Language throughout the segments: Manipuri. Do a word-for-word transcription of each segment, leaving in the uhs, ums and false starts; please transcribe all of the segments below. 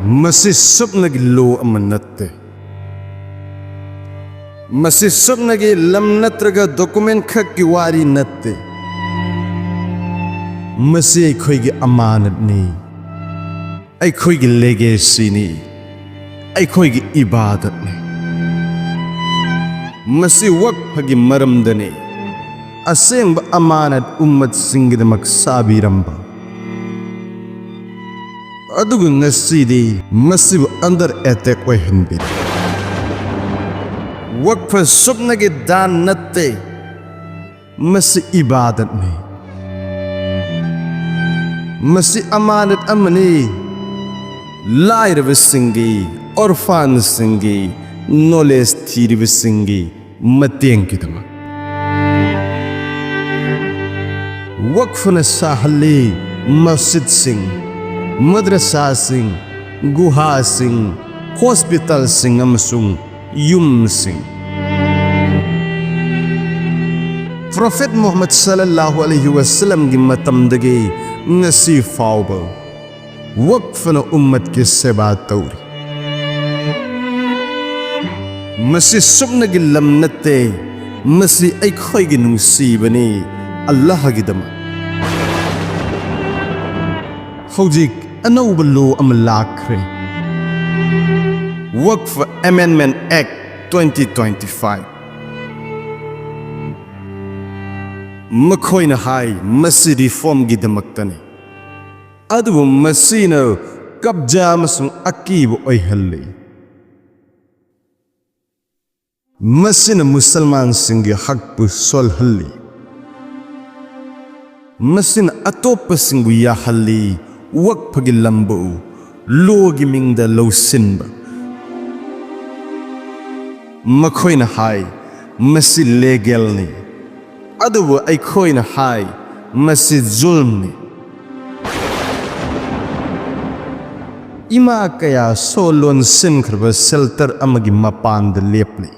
ꯃꯁꯤ ꯁꯨꯞꯅꯒꯤ ꯂꯣ ꯑꯃ ꯅꯠꯇꯦ꯫ ꯃꯁꯤ ꯁꯨꯞꯅꯒꯤ ꯂꯝ ꯅꯠꯇ꯭ꯔꯒ ꯗꯣꯀꯨꯃꯦꯟ ꯈꯛꯀꯤ ꯋꯥꯔꯤ ꯅꯠꯇꯦ꯫ ꯃꯁꯤ ꯑꯩꯈꯣꯏꯒꯤ ꯑꯃꯥꯅꯠꯅꯤ, ꯑꯩꯈꯣꯏꯒꯤ ꯂꯦꯒꯦꯁꯤꯅꯤ, ꯑꯩꯈꯣꯏꯒꯤ ꯏꯕꯥꯗꯠꯅꯤ꯫ ꯃꯁꯤ ꯋꯛꯐꯒꯤ ꯃꯔꯝꯗꯅꯤ, ꯑꯁꯦꯡꯕ ꯑꯃꯥꯅꯠ ꯎꯝꯃꯠꯁꯤꯡꯒꯤꯗꯃꯛ ꯁꯥꯕꯤꯔꯝꯕ꯫ ꯑꯗꯨꯒ ꯉꯁꯤꯗꯤ ꯃꯁꯤꯕꯨ ꯑꯟꯗꯔ ꯑꯦꯇꯦꯛ ꯑꯣꯏꯍꯟꯕꯤꯔꯦ꯫ ꯋꯛꯐ ꯁꯨꯞꯅꯒꯤ ꯗꯥꯟ ꯅꯠꯇꯦ, ꯃꯁꯤ ꯏꯕꯥꯗꯠꯅꯤ꯫ ꯃꯁꯤ ꯑꯃꯥꯅꯠ ꯑꯃꯅꯤ꯫ ꯂꯥꯏꯔꯕꯁꯤꯡꯒꯤ, ꯑꯣꯔꯐꯥꯟꯁꯤꯡꯒꯤ, ꯅꯣꯂꯦꯖ ꯊꯤꯔꯤꯕꯁꯤꯡꯒꯤ ꯃꯇꯦꯡꯒꯤꯗꯃꯛ꯫ ꯋꯛꯐꯅ ꯁꯥꯍꯜꯂꯤ ꯃꯁꯖꯤꯗꯁꯤꯡ, ꯃꯗ꯭ꯔꯁꯥꯁꯤꯡ, ꯒꯨꯍꯥꯁꯤꯡ, ꯍꯣꯁꯄꯤꯇꯥꯜꯁꯤꯡ ꯑꯃꯁꯨꯡ ꯌꯨꯝꯁꯤꯡ꯫ ꯄ꯭ꯔꯣꯐꯦꯠ ꯃꯨꯍꯝꯃꯗ ꯁꯜꯂꯜꯂꯥꯍꯨ ꯑꯂꯩꯍꯤ ꯋꯁꯜꯂꯝꯒꯤ ꯃꯇꯝꯗꯒꯤ ꯉꯁꯤ ꯐꯥꯎꯕ ꯋꯛꯐꯅ ꯎꯝꯃꯠꯀꯤ ꯁꯦꯕꯥ ꯇꯧꯔꯤ꯫ ꯃꯁꯤ ꯁꯨꯞꯅꯒꯤ ꯂꯝ ꯅꯠꯇꯦ, ꯃꯁꯤ ꯑꯩꯈꯣꯏꯒꯤ ꯅꯨꯡꯁꯤꯕꯅꯤ, ꯑꯜꯂꯥꯍꯒꯤꯗꯃꯛ꯫ ꯍꯧꯖꯤꯛ ꯑꯅꯧꯕ ꯂꯣ ꯑꯃ ꯂꯥꯛꯈ꯭ꯔꯦ, Waqf amendment act twenty twenty five. ꯃꯈꯣꯏꯅ ꯍꯥꯏ ꯃꯁꯤ ꯔꯤꯐꯣꯔꯝꯒꯤꯗꯃꯛꯇꯅꯤ, ꯑꯗꯨꯕꯨ ꯃꯁꯤꯅ ꯀꯕꯖꯥ ꯑꯃꯁꯨꯡ ꯑꯀꯤꯕ ꯑꯣꯏꯍꯜꯂꯤ꯫ ꯃꯁꯤꯅ ꯃꯨꯁꯜꯃꯥꯟꯁꯤꯡꯒꯤ ꯍꯛꯄꯨ ꯁꯣꯜꯍꯜꯂꯤ꯫ ꯃꯁꯤꯅ ꯑꯇꯣꯞꯄꯁꯤꯡꯕꯨ ꯌꯥꯍꯜꯂꯤ ꯋꯛꯐꯒꯤ ꯂꯝꯕꯨ ꯂꯣꯒꯤ ꯃꯤꯡꯗ ꯂꯧꯁꯤꯟꯕ꯫ ꯃꯈꯣꯏꯅ ꯍꯥꯏ ꯃꯁꯤ ꯂꯦꯒꯦꯜꯅꯤ, ꯑꯗꯨꯕꯨ ꯑꯩꯈꯣꯏꯅ ꯍꯥꯏ ꯃꯁꯤ ꯖꯨꯜꯝꯅꯤ꯫ ꯏꯃꯥ ꯀꯌꯥ ꯁꯣ ꯂꯣꯟꯁꯤꯟꯈ꯭ꯔꯕ ꯁꯦꯜꯇꯔ ꯑꯃꯒꯤ ꯃꯄꯥꯟꯗ ꯂꯦꯞꯂꯤ꯫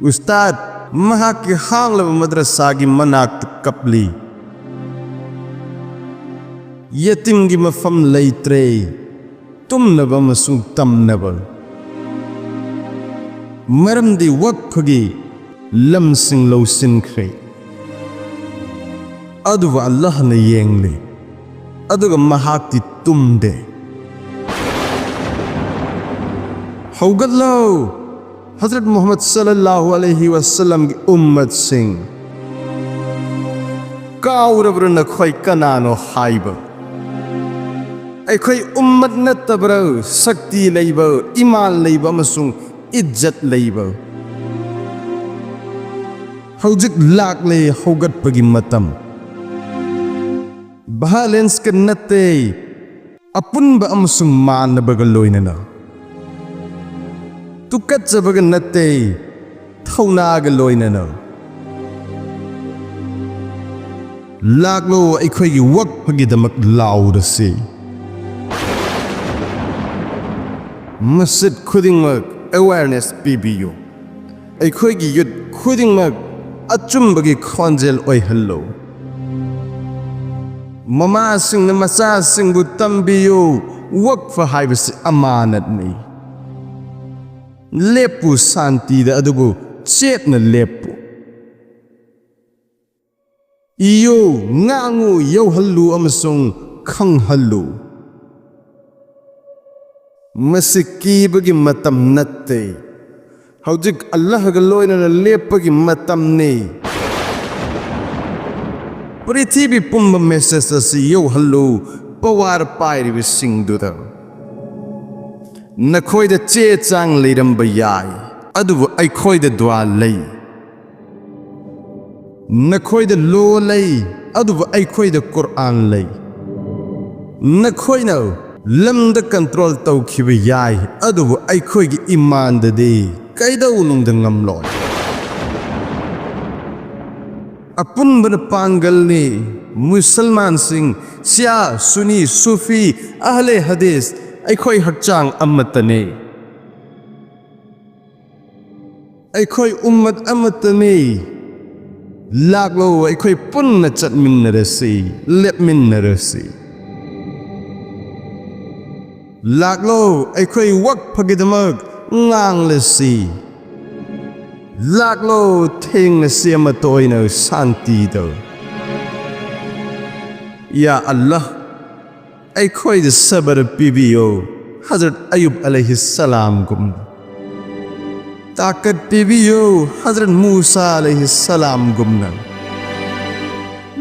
ꯎꯁꯇꯥꯗ ꯃꯍꯥꯛꯀꯤ ꯍꯥꯡꯂꯕ ꯃꯗ꯭ꯔꯁꯥꯒꯤ ꯃꯅꯥꯛꯇ ꯀꯞꯂꯤ꯫ ꯌꯦꯇꯤꯝꯒꯤ ꯃꯐꯝ ꯂꯩꯇ꯭ꯔꯦ, ꯇꯨꯝꯅꯕ ꯑꯃꯁꯨꯡ ꯇꯝꯅꯕ꯫ ꯃꯔꯝꯗꯤ ꯋꯛꯐꯒꯤ ꯂꯝꯁꯤꯡ ꯂꯧꯁꯤꯟꯈ꯭ꯔꯦ꯫ ꯑꯗꯨꯕꯨ ꯑꯜꯂꯥꯍꯅ ꯌꯦꯡꯂꯤ, ꯑꯗꯨꯒ ꯃꯍꯥꯛꯇꯤ ꯇꯨꯝꯗꯦ꯫ ꯍꯧꯒꯠꯂꯣ, ꯍꯖꯔꯠ ꯃꯨꯍꯝꯃꯗ ꯁꯜꯂꯜꯂꯥꯍꯨ ꯑꯂꯩꯍꯤ ꯋꯁꯜꯂꯝꯒꯤ ꯎꯝꯃꯠꯁꯤꯡ꯫ ꯀꯥꯎꯔꯕ꯭ꯔꯥ ꯅꯈꯣꯏ ꯀꯅꯥꯅꯣ ꯍꯥꯏꯕ? ꯑꯩꯈꯣꯏ ꯎꯝꯃꯠ ꯅꯠꯇꯕ꯭ꯔꯥ ꯁꯛꯇꯤ ꯂꯩꯕ, ꯏꯃꯥꯟ ꯂꯩꯕ ꯑꯃꯁꯨꯡ ꯏꯖꯠ ꯂꯩꯕ? ꯍꯧꯖꯤꯛ ꯂꯥꯛꯂꯦ ꯍꯧꯒꯠꯄꯒꯤ ꯃꯇꯝ꯫ ꯚꯥꯏꯂꯦꯟꯁꯀ ꯅꯠꯇꯦ, ꯑꯄꯨꯟꯕ ꯑꯃꯁꯨꯡ ꯃꯥꯟꯅꯕꯒ ꯂꯣꯏꯅꯅ꯫ ꯇꯨꯀꯠꯆꯕꯒ ꯅꯠꯇꯦ, ꯊꯧꯅꯥꯒ ꯂꯣꯏꯅꯅ꯫ ꯂꯥꯛꯂꯣ, ꯑꯩꯈꯣꯏꯒꯤ ꯋꯛꯐꯒꯤꯗꯃꯛ ꯂꯥꯎꯔꯁꯤ꯫ ꯃꯁꯖꯤꯗ ꯈꯨꯗꯤꯡꯃꯛ ꯑꯦꯋꯦꯌꯔꯅꯦꯁ ꯄꯤꯕꯤꯌꯨ꯫ ꯑꯩꯈꯣꯏꯒꯤ ꯌꯨꯠ ꯈꯨꯗꯤꯡꯃꯛ ꯑꯆꯨꯝꯕꯒꯤ ꯈꯣꯟꯖꯦꯜ ꯑꯣꯏꯍꯜꯂꯨ꯫ ꯃꯃꯥꯁꯤꯡꯅ ꯃꯆꯥꯁꯤꯡꯕꯨ ꯇꯝꯕꯤꯌꯨ, ꯋꯛꯐ ꯍꯥꯏꯕꯁꯤ ꯑꯃꯥꯅꯠꯅꯤ꯫ ꯂꯦꯞꯄꯨ ꯁꯥꯟꯇꯤꯗ, ꯑꯗꯨꯕꯨ ꯆꯦꯠꯅ ꯂꯦꯞꯄꯨ꯫ ꯏꯌꯨ, ꯉꯥꯡꯉꯨ, ꯌꯧꯍꯜꯂꯨ ꯑꯃꯁꯨꯡ ꯈꯪꯍꯜꯂꯨ꯫ ꯃꯁꯤ ꯀꯤꯕꯒꯤ ꯃꯇꯝ ꯅꯠꯇꯦ꯫ ꯍꯧꯖꯤꯛ ꯑꯜꯂꯥꯍꯒ ꯂꯣꯏꯅꯅ ꯂꯦꯞꯄꯒꯤ ꯃꯇꯝꯅꯤ꯫ ꯄ꯭ꯔꯤꯊꯤꯕꯤ ꯄꯨꯝꯕ ꯃꯦꯁꯦꯖ ꯑꯁꯤ ꯌꯧꯍꯜꯂꯨ, ꯄꯋꯥꯔ ꯄꯥꯏꯔꯤꯕꯁꯤꯡꯗꯨꯗ꯫ ꯅꯈꯣꯏꯗ ꯆꯦ ꯆꯥꯡ ꯂꯩꯔꯝꯕ ꯌꯥꯏ, ꯑꯗꯨꯕꯨ ꯑꯩꯈꯣꯏꯗ ꯗꯨꯋꯥ ꯂꯩ꯫ ꯅꯈꯣꯏꯗ ꯂꯣ ꯂꯩ, ꯑꯗꯨꯕꯨ ꯑꯩꯈꯣꯏꯗ ꯀꯨꯔꯑꯥꯟ ꯂꯩ꯫ ꯅꯈꯣꯏꯅ ꯂꯝꯗ ꯀꯟꯇ꯭ꯔꯣꯜ ꯇꯧꯈꯤꯕ ꯌꯥꯏ, ꯑꯗꯨꯕꯨ ꯑꯩꯈꯣꯏꯒꯤ ꯏꯃꯥꯟꯗꯗꯤ ꯀꯩꯗꯧꯅꯨꯡꯗ ꯉꯝꯂꯣꯏ꯫ ꯑꯄꯨꯟꯕꯅ ꯄꯥꯡꯒꯜꯅꯤ꯫ ꯃꯨꯁꯜꯃꯥꯟꯁꯤꯡ, ꯁꯤꯌꯥ, ꯁꯨꯅꯤ, ꯁꯨꯐꯤ, ꯑꯍꯂꯦ ꯍꯗꯤꯁ, ꯑꯩꯈꯣꯏ ꯍꯛꯆꯥꯡ ꯑꯃꯠꯇꯅꯤ꯫ ꯑꯩꯈꯣꯏ ꯎꯝꯃꯠ ꯑꯃꯠꯇꯅꯤ꯫ ꯂꯥꯛꯂꯣ, ꯑꯩꯈꯣꯏ ꯄꯨꯟꯅ ꯆꯠꯃꯤꯟꯅꯔꯁꯤ, ꯂꯦꯞꯃꯤꯟꯅꯔꯁꯤ꯫ ꯂꯥꯛꯂꯣ, ꯑꯩꯈꯣꯏ ꯋꯛꯐꯒꯤꯗꯃꯛ ꯉꯥꯡꯂꯁꯤ꯫ ꯂꯥꯛꯂꯣ, ꯊꯦꯡꯅꯁꯤ ꯑꯃꯠꯇ ꯑꯣꯏꯅ ꯁꯥꯟꯇꯤꯗ꯫ ꯌꯥ ꯑꯜꯂꯥꯍ, ꯑꯩꯈꯣꯏꯗ ꯁꯕꯔ ꯄꯤꯕꯤꯌꯨ, ꯍꯖꯔꯠ ꯑꯌꯨꯕ ꯑꯂꯩꯍꯤ ꯁꯂꯥꯝꯒꯨꯝꯅ꯫ ꯇꯥꯀꯠ ꯄꯤꯕꯤꯌꯨ, ꯍꯖꯔꯠ ꯃꯨꯁꯥ ꯑꯂꯩꯍꯤ ꯁꯂꯥꯝꯒꯨꯝꯅ꯫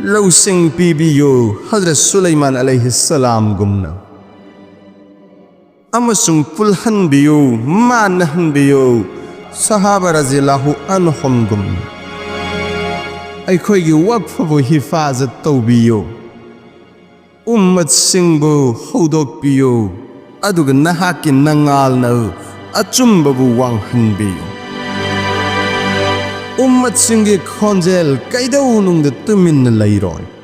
ꯂꯧꯁꯤꯡ ꯄꯤꯕꯤꯌꯨ, ꯍꯖꯔꯠ ꯁꯨꯂꯩꯃꯥꯟ ꯑꯂꯩꯍꯤ ꯁꯂꯥꯝꯒꯨꯝꯅ꯫ ꯑꯃꯁꯨꯡ ꯄꯨꯜꯍꯟꯕꯤꯌꯨ, ꯃꯥꯟꯅꯍꯟꯕꯤꯌꯨ, ꯁꯍꯥꯕꯥ ꯔꯖꯤꯌꯜꯂꯥꯍꯨ ꯑꯟꯍꯨꯝꯒꯨꯝꯅ꯫ ꯑꯩꯈꯣꯏꯒꯤ ꯋꯛꯐꯕꯨ ꯍꯤꯐꯥꯖꯠ ꯇꯧꯕꯤꯌꯨ, ꯎꯝꯃꯠꯁꯤꯡꯕꯨ ꯍꯧꯗꯣꯛꯄꯤꯌꯨ, ꯑꯗꯨꯒ ꯅꯍꯥꯛꯀꯤ ꯅꯉꯥꯜꯅ ꯑꯆꯨꯝꯕꯕꯨ ꯋꯥꯡꯍꯟꯕꯤꯌꯨ꯫ ꯎꯝꯃꯠꯁꯤꯡꯒꯤ ꯈꯣꯟꯖꯦꯜ ꯀꯩꯗꯧꯅꯨꯡꯗ ꯇꯨꯃꯤꯟꯅ ꯂꯩꯔꯣꯏ꯫